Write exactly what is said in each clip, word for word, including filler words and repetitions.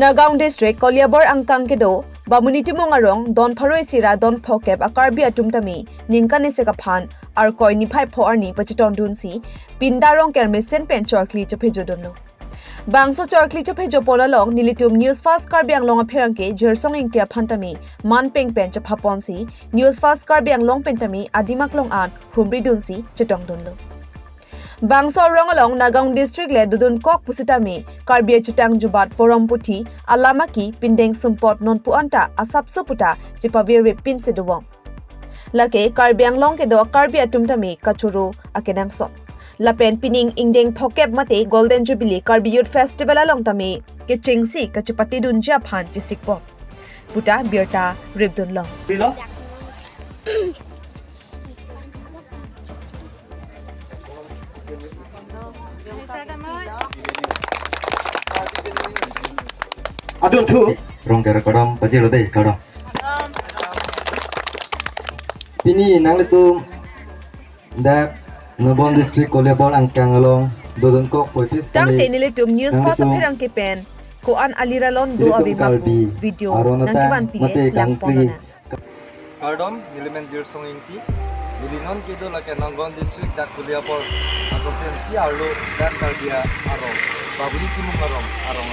Nagaon District, Koliabor angkang kedo Bamuni Timung arong, don pharo isi ra don phokep a Karbi atum tame ningkan isik aphan Arkoi niphai pho arni pachetongdunsi pinda rongker mesen pen chorkli chephejodunlo. Bangso chorkli chephejopon along nelitum News Fast Karbi Anglong apherangke Jirsong Ingti aphan tame manpeng pen chephaponsi News Fast Karbi Anglong pen tame adim aklong an humridunsi chetongdunlo. Bangso arong along Nagaon District le dodunkok pusitame Karbi achutang jubat porom puthi alam aki pindeng sumpot nonpu anta asapso puta chepavirvepinsi dovong. Lake Karbi Anglong kedo Karbi atum tame kachoro akenangsot. Lapen pining ingdeng phokep mate Golden Jubilee Karbi Youth Festival along tame kechengsi kachepatedunji aphan chesikpo puta birta ripdunlong. Adun thu. Rongker kardom, pajirlo dei, kardom. Pini nanglitum dak Nagaon District Koliabor angkang along dodunkok poitis tangte kami nelitum News Fast nanglitum apherangke pen ko-an alir alon do ilitum ave ma pu Karbi video arong nang ata kevanpi mate lang kangkri ponlonang. Kardom, neli men Jirsong Ingti. Neli non kedo lake Nagaon District dak Koliabor a constituency arlo dak Karbi arong, Bamuni Timung arong, arong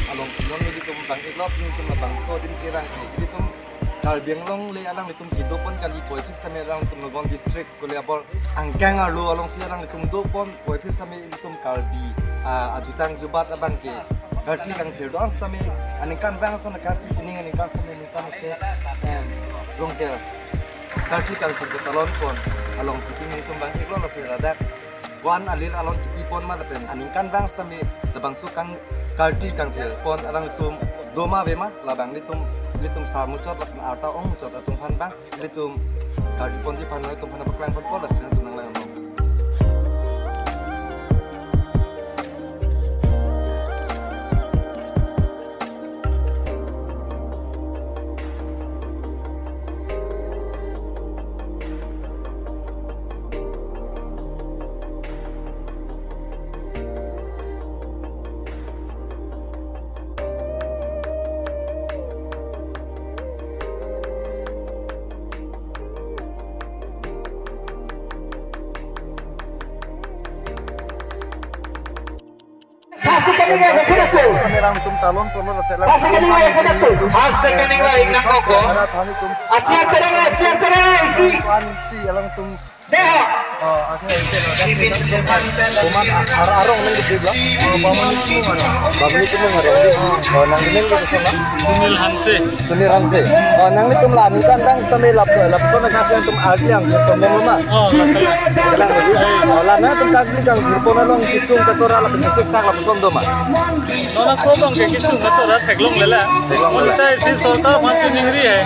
alongsi non nelitum bang-iklop nelitum bangso adim kerang ke. Nelitum Karbi Anglong le alanglitum kedopon kali poitis tame alanglitum Nagaon District Koliabor angkang arlo alongsi alanglitum dopon poitis tame ilitum Karbi, ah, ajutang jubat abangke karkli kangthir do-an sitame aningkanvang ason akasi pining aningkan sitame aningkan isi, em, rongker karkli kangthir ketalonpon alongsi pini ilitum bang-iklong lasi ladak ko-an alir alon chepipon ma lapen aningkanvang sitame labangso kang karkli kangthirpon alanglitum do ma ave ma labang nelitum, nelitum sar muchot lapen arta ong muchot atum aphan bang nelitum karjuponji aphan nelitum aphan paklangponpo lasi nelitum nanglang among. Kami rangtum talon polo la selang. Acha, acha, acha, isi. Kuman ar-, arong nang gede bla. Bamuni Timung arong. Bamuni Timung arong. Oh, nang neng gede sana. Sunil Hanse. Sunil Hanse. Oh, nanglitum la aningkanvang sitame lap, lapuson akasi nangtum arti yang tum bom ma. Oh, la kalang. Kalang lagi. Oh, la nangtum karkli kangthirpon along kesung katora lapen kesung tak lapuson do ma. Non ako abangke kesung katora theklonglelang. Theklonglelang. Onta isi sorkar aphan chiningri hai.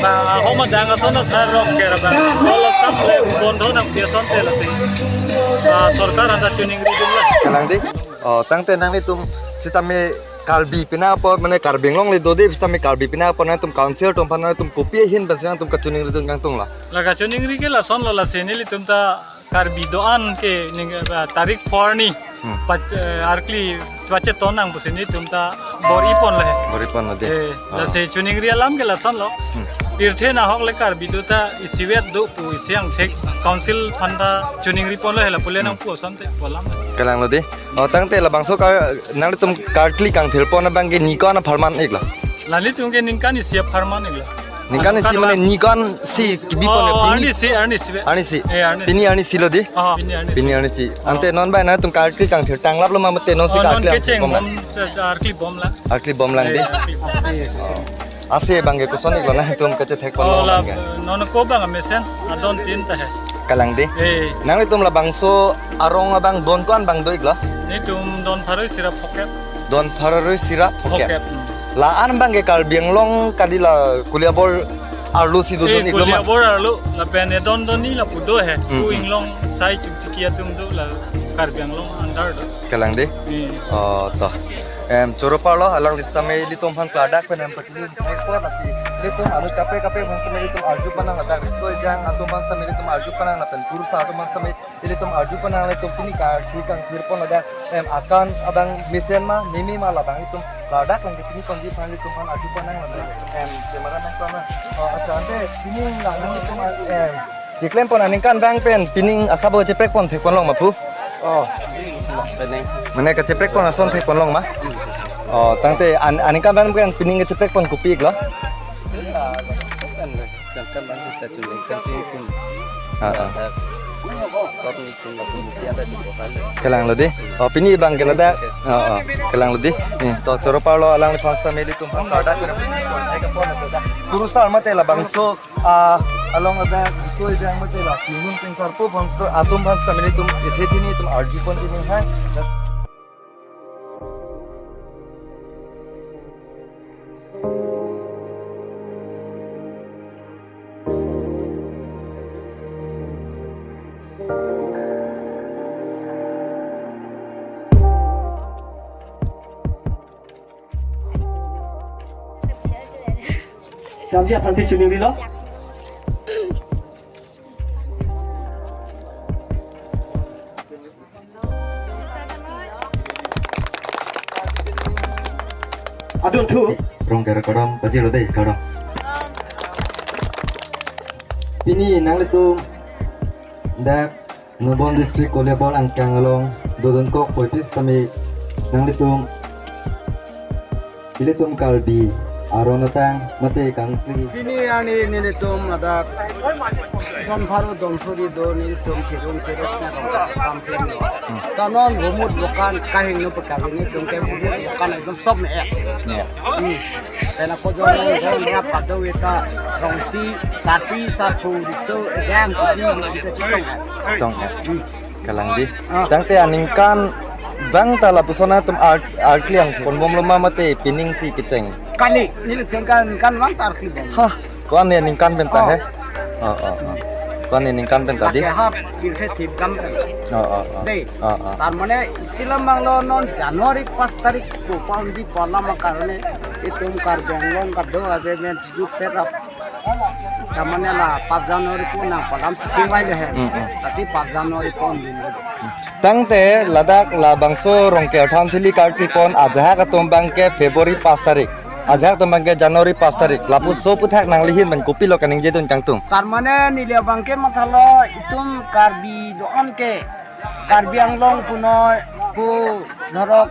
Ba ahom adang ason athar rongker abang. Ola sap le bondho nangpi asonte lasi. Ah, sorkar anta chiningripon lang. Kalang dei. Oh, tangte nanglitum sitame Karbi penang apot mane Karbi Anglong le dode sitame Karbi penang apot nangtum council atum aphan nangtum kopi ahin pensi nangtum kachiningri jun kangtung la. La kachiningri ke lasonlo lasi nelitum ta Karbi do-an ke ning, ah, tarik four ni. Hmm. Pac-, eh, arkli pacheton nang pusi nelitum ta bor-ipon le. Bor-ipon lo dei. Eh, ah, lasi chiningri alam ke lasonlo. Hmm. Pirthe nahok le Karbi do ta isivet do pu isi angthek council aphan ta chiningripon lo hela pule nang pu asonte pu alam. Kalanglo dei. Oh, tangte labangso kar-, nanglitum karkli kangthirpon abangke ningkan apharman iklo. La nelitum ke ningkan isi apharman iklo. Ningkan isi mane ningkan si kibipon. Oh, pini arnisi, arnisi be. Arnisi. Eh, arnisi. Pini arnisi lo dei. Oh, pini arnisi. Pini arnisi. Oh. Ante non bai nangtum karkli kangthir tanglaplo ma mate non si. Oh, non karkli kecheng kangthirpon bom, cha-, cha-, arkli bomlang. Arkli bomlang dei. Eh, arkli. Asi abangke koson iklo nangtum kachethekpon. Oh, lo la, abangke. Non ako abang mesen adon tin ta he. Kalang dei. Eh. Nanglitum labangso arong abang don ko-an abang do iklo? Nelitum don pharo isi ra phokep. Don pharo isi ra phokep. Phokep. La-an abangke Karbi Anglong kali la Koliabor arlo si do. Eh, don iklo ma? Koliabor arlo lapen edon donni lapu do he. Hmm, hmm. Ku inglong sai chumtiki atum do la Karbi Anglong andar do. Kalang dei. Hmm. Oh, to. Em, choro parlo, alangli sitame ilitum aphan klardak pen em paklin thekpo, lasi ilitum anut kaprek kaprek aphan sitame ilitum arju ponnang, ladak riso ejang atum aphan sitame ilitum arju ponnang, lapen kurusar atum aphan sitame ilitum arju ponnang, ilitum pini karju kangthir pon ladak, em, akan abang mesen ma, mimi ma, labang ilitum klardak pen pini kongji aphan ilitum aphan arju ponnang lapen, em, camera man pon na. Oh, acha, ante pini lang ilitum, em, keklem pon aningkan abang pen pining asabo cheprek pon thek pon long ma pu? Oh, pining. Mane kacheprek pon ason thek pon long ma? Oh, tangte an-, aningkan abang pen pining kacheprek pon kopi-iklo? Jangkan bang kita culi kan sih pun. Ah, ah. Tapi pun aku mungkin ada di bawah. Kalanglo dei. Oh, pini abang ke ladak. Oh, oh. Kalanglo dei. Nih, to choro parlo alangliphan sitame ilitum aphan klardak pen pon, eh, ke pon ladak. Kurusar mate labangso, ah, along ladak riso ejang mate la Kinun Tingsarpo aphan sitame, atum aphan sitame ilitum, ithe thini itum arju pon pini ha. Damji aphansi chinilo. Adun thu. Rongker kardom, pajirlo dei, kardom. Pini nanglitum dak Nubon District Koilabor angkang along dodunkok poitis tame nanglitum ilitum Karbi aron atang mate kangkli. Pini ani nelitum ladak don pharo don suri do nelitum cherung cherok na rong kam pen. Tanon rumut bukan kahing nu pekawin nelitum ke rumut bukan ekdom sob me-ek. Ya. Hmm. Pela ko jong jong rap kado weta rongsi sati sapu riso ejang kudi kita citong. Citong, ya. Hmm. Kalang dei. Ah. Tangte aningkan abang ta lapuson atum ar-, arkli angkon bomlo ma mate pining si kecheng? Kali, nelitum kan, kan abang ta arkli bom. Hah, ko-an aningkan pen ta he? Oh, oh, oh. Ko-an aningkan pen ta dei? Lake hap, pirthe thip gam pen. Oh, oh, oh. Dei. Oh, oh. Tar mane isi alam abang lo non January pas tarik ko pangdi palam karone itum Karbi Anglong kado ave men jup terap. Tamane la pas January pu nang palam si chingvai le he. Mm, mm. Tapi pas January pon din. Tangte ladak labangso Rongker than thili karkli pon ajahak atum abang ke February pas tarik. Ajahak atum abang ke January pas tarik. Lapuson aputhak nangli ahin pen kopilo kaningje dun kangtung? Tar mane neli abang ke mathalo itum Karbi do-an ke Karbi Anglong punoi pu dhorok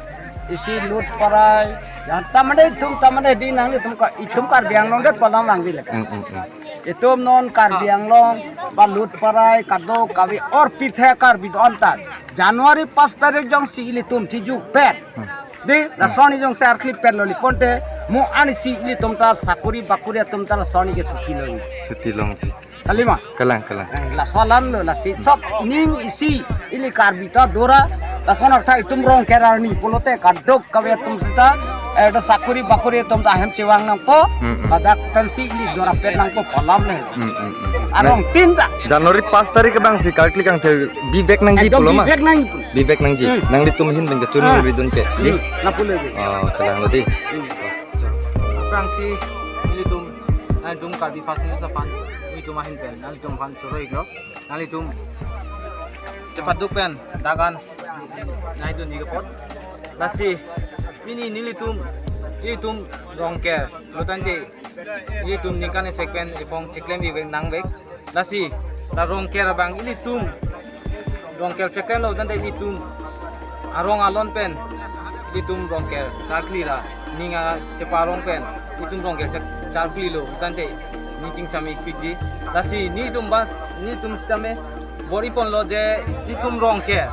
isi lut parai. Ya, tamane itum, tamane dei nanglitum ka, itum Karbi Anglong det palam vangvi lek. Mm, mm, mm. Itum non Karbi Anglong, ba lut parai, kado kave or pirthe Karbi do-an ta. January pas tarik jongsi ilitum chijupet. Hmm. Dei, lason arni jongsi arkli pet lo li ponte, mo arni si ilitum ta sakuri bakuri atum ta lason arni ke suti lo. Suti longji. Kali ma? Kalang, kalang. Eh, laso alam lo, lasi sob ning isi ili Karbi ta dora, lason arta itum Rongker arni pulote kadokave atum sita, eh, da sakuri bakuri atum ta ahem chevang nangpo, hmm, hmm, ladak pensi ili dora pet nangpo palam le. Hmm, hmm, hmm. Arong tin ta. January pas tarik abang si karkli kangthir bivek nangji. Ekdom pulo ma? Bivek nangji pu. Bivek nangji. Hmm. Nanglitum ahin pen kachun, ah, ridun ke. Dei? Hmm. Lapu le dei. Oh, kalanglo dei. Hmm. Aphrangsi nelitum, nangtum Karbi Fast News aphan, nelitum ahin pen, nangtum aphan choro-iklo, nanglitum chepaduk pen dak an nangdunji apot. Lasi pini nelitum, nelitum Rongker lo tangte, nelitum ningkan isi pen ipong cheklemji vek nangvek. Lasi la Rongker abang ilitum Rongker cheklemlo tangte ilitum arong alon pen ilitum Rongker charkli la ning a cheparong pen ilitum Rongker chek-, charklilo tangte ning chingcham-ikpikji. Lasi nelitum ba, nelitum sitame bor-i ponlo je ilitum Rongker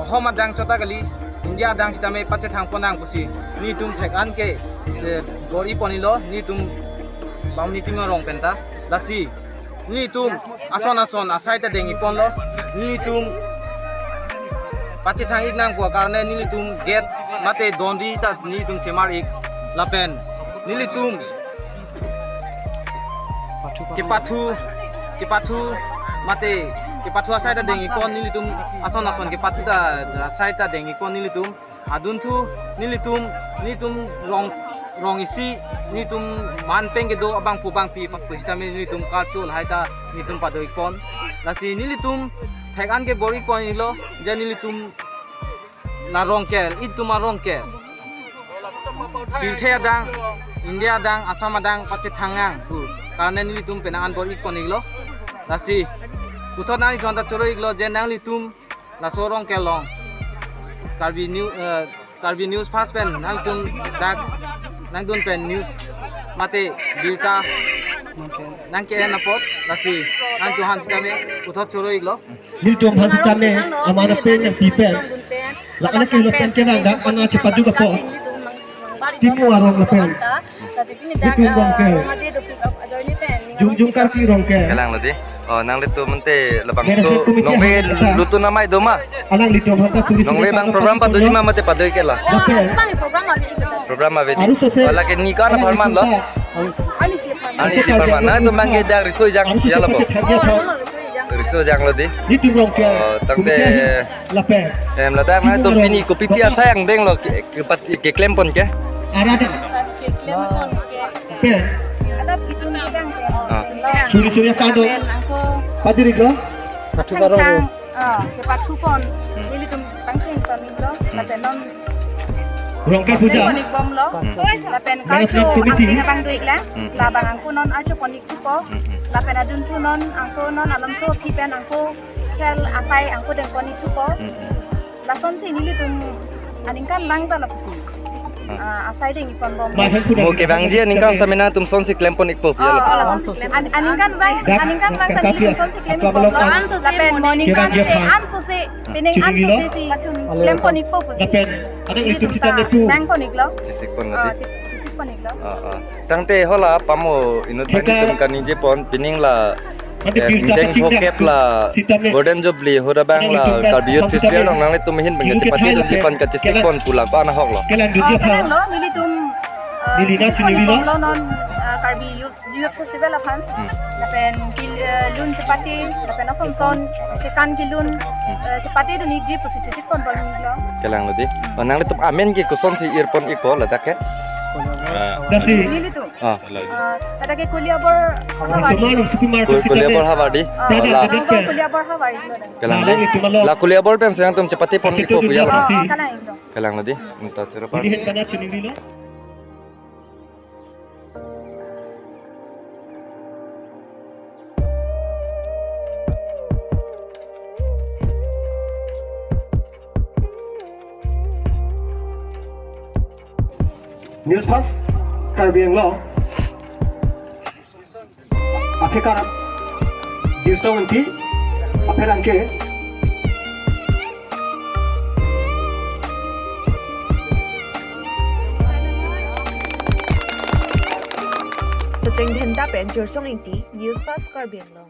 ahom adang chota kali, India adang sitame pachethang ponnang pusi nelitum thek an ke, eh, bor-i ponlo nelitum Bamni Timung arong pen ta. Lasi nelitum ason ason asai ta deng-i ponlo. Nelitum pachethang-ik nangpo karne nelitum gate mate dondi ta nelitum chemar-ik. Lapen nelitum kepathu, kepathu mate kepathu asai ta deng-i pon nelitum, ason ason kepathu ta asai ta deng-i pon nelitum. Adunthu nelitum, nelitum rong, rong isi, nelitum man pen kedo abangphu bangpi pakpui sitame nelitum kacho lahai ta nelitum pado-ikpon. Lasi nelitum thek-an ke bor-ikpon iklo, je nelitum la Rongker, itum a Rongker, pirthe adang, India adang, Assam adang pachethang nang pu karne nelitum penang-an bor-ikpon iklo. Lasi puthot nanglitum ta choro-iklo je nanglitum laso Rongker along Karbi News, eh, Karbi News First pen nangtum dak nangdun pen news mate birta nangke-en apot, lasi nangtum aphan sitame puthot choro-iklo. Nelitum aphan sitame aman pen nangpi pen, la-an akehelo pen ke nang dak ana chepaduk apot. Timung arong lapen Nelitum Rongker. Jongjong Karbi Rongker. Kelanglo dei. Oh, nanglitum ante labangso nongve lutun amei do ma? Alanglitum aphan ta suri suri nongve bang program padoji ma mate padoi ke la? Lapen bang program ave. Program ave dei. Arusose. Oh, lake ni kan apharman lo? Arnisi apharman. Nanglitum bang ke dak riso ejang ya labo? Riso ejanglo dei. Nelitum Rongker. Oh, tangte lapen. Em, ladak nanglitum pini kopi pi asai angdeng lo ke, ke pat, keklempon ke? Arada. Keklempon ke. Pen. Ada bitung kedang ke. Ah. Suri suri apa do? Lapen angko. Pajiri ko? Pathu parong. Thang, ah, kepathupon. Hmm. Nelitum pangcheng pamilo. Hmm. Lapen non Rongker puja. Pon-ikbomlo. Hmm. Lapen management committee. Karcho angdeng abang do-iklang. Hmm. Labang angko non archopon-ikthupo. Hmm, hmm. Lapen adunthu non angko non alamso aphi pen angko khel asai angko dengpon-ikthupo. Hmm, hmm. Lasonsi nelitum aningkanvang ta lapusi. Hmm. Ah, asai deng-ikponbom. Mo kevangji aningkan stamina atum sonsi klempon-ikpo pu ya lo? Oh, oh, an-, aningkanvang, aningkanvang ta nelitum sonsi klem-ikpo. Lapen aningkan te ansose, penang ansose si klempon-ikpo pusi. Lapen ada nelitum itum ta kita nepu. Nangpon-iklo. Chesikpon lo dei. Ah, chesik, chesikpon-iklo. Ah, ah. Tangte hala pamo inut bang itum kaningjepon pining la, eh, ingdeng phokep la Golden Jubilee ahut abang la Karbi Youth Festival along nanglitum ahin bang kachepate dunji aphan kachesikpon pu la ko-an ahok lo? Kelang dunji aphan. Oh, kelanglo, nelitum, eh, neli na chini lo. Lo non, eh, Karbi Youth, Youth Festival aphan. Hmm. Lapen ke, eh, lun chepate, lapen ason son kekan kelun, eh, chepate dunji pusi chesikponbomlo. Kelanglo dei. Oh, nanglitum amen ke kosonsi irpon-ikpo ladak ke? Ah. Nelitum. Ah. Ah, ladak ke Koliabor Havar. Ko-, Koliabor Havar dei. Ah, oh, la. Angko Koliabor Havar iklo dak. Kelang dei. La Koliabor pen sengtum chepatepon-ikpo pu ya lo? Oh, oh, kelang iklo. Kelanglo dei. Nelitum choro pa. Ini kan ada chini lo. News First Karbi Anglong. Athekar Jirsong Ingti apherangke. Socheng Dhenta pen Jirsong Ingti, News First Karbi Anglong.